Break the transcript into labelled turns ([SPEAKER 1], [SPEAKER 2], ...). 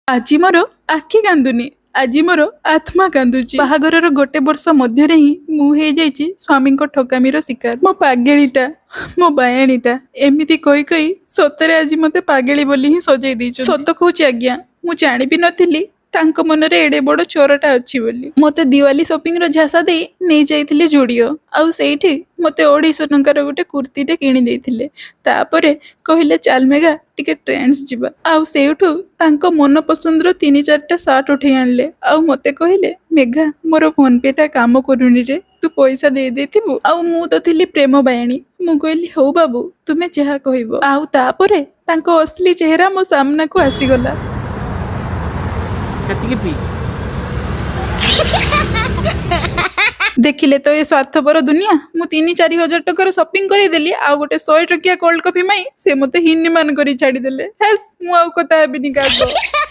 [SPEAKER 1] ଆଜି ମୋର ଆଖି କାନ୍ଦୁନି, ଆଜି ମୋର ଆତ୍ମା କାନ୍ଦୁଛି। ବାହାଘରର ଗୋଟେ ବର୍ଷ ମଧ୍ୟରେ ହିଁ ମୁଁ ହେଇଯାଇଛି ସ୍ୱାମୀଙ୍କ ଠକାମିର ଶିକାର। ମୋ ପାଗେଳିଟା, ମୋ ବାୟାଣୀଟା, ଏମିତି କହି କହି ସତରେ ଆଜି ମତେ ପାଗେଳି ବୋଲି ହିଁ ସଜେଇ ଦେଇଛନ୍ତି। ସତ କହୁଛି ଆଜ୍ଞା, ମୁଁ ଜାଣିବି ନଥିଲି ତାଙ୍କ ମନରେ ଏଡେ ବଡ ଚୋରଟା ଅଛି ବୋଲି। ମତେ ଦିୱାଲି ସପିଂର ଝାସା ଦେଇ ନେଇଯାଇଥିଲେ ଜୁଡିଓ, ଆଉ ସେଇଠି ମତେ 250 ଟଙ୍କାର ଗୋଟେ କୁର୍ତ୍ତୀଟେ କିଣି ଦେଇଥିଲେ। ତାପରେ କହିଲେ, "ଚାଲ ମେଘା, ଟିକେ ଟ୍ରେଣ୍ଡସ୍ ଯିବା।" ଆଉ ସେଇଠୁ ତାଙ୍କ ମନ ପସନ୍ଦର ତିନି ଚାରିଟା ସାର୍ଟ ଉଠେଇ ଆଣିଲେ ଆଉ ମତେ କହିଲେ, "ମେଘା, ମୋର ଫୋନ ପେ ଟା କାମ କରୁନି ରେ, ତୁ ପଇସା ଦେଇ ଦେଇଥିବୁ।" ଆଉ ମୁଁ ତ ଥିଲି ପ୍ରେମ ବାୟାଣୀ। ମୁଁ କହିଲି, "ହଉ ବାବୁ, ତୁମେ ଯାହା କହିବ।" ଆଉ ତାପରେ ତାଙ୍କ ଅସଲି ଚେହେରା ମୋ ସାମ୍ନାକୁ ଆସିଗଲା।
[SPEAKER 2] ସେତିକି ପି।
[SPEAKER 1] ଦେଖିଲେ ତ ଏ ସ୍ୱାର୍ଥପର ଦୁନିଆ। ମୁଁ 3-4 ହଜାର ଟଙ୍କାର ସପିଂ କରେଇଦେଲି ଆଉ ଗୋଟେ 100 ଟଙ୍କିଆ କୋଲ୍ଡ କଫି ପାଇଁ ସେ ମତେ ହୀନିମାନ କରି ଛାଡିଦେଲେ। ହେସ୍, ମୁଁ ଆଉ କଥା ହେବିନି କାହା ସହ।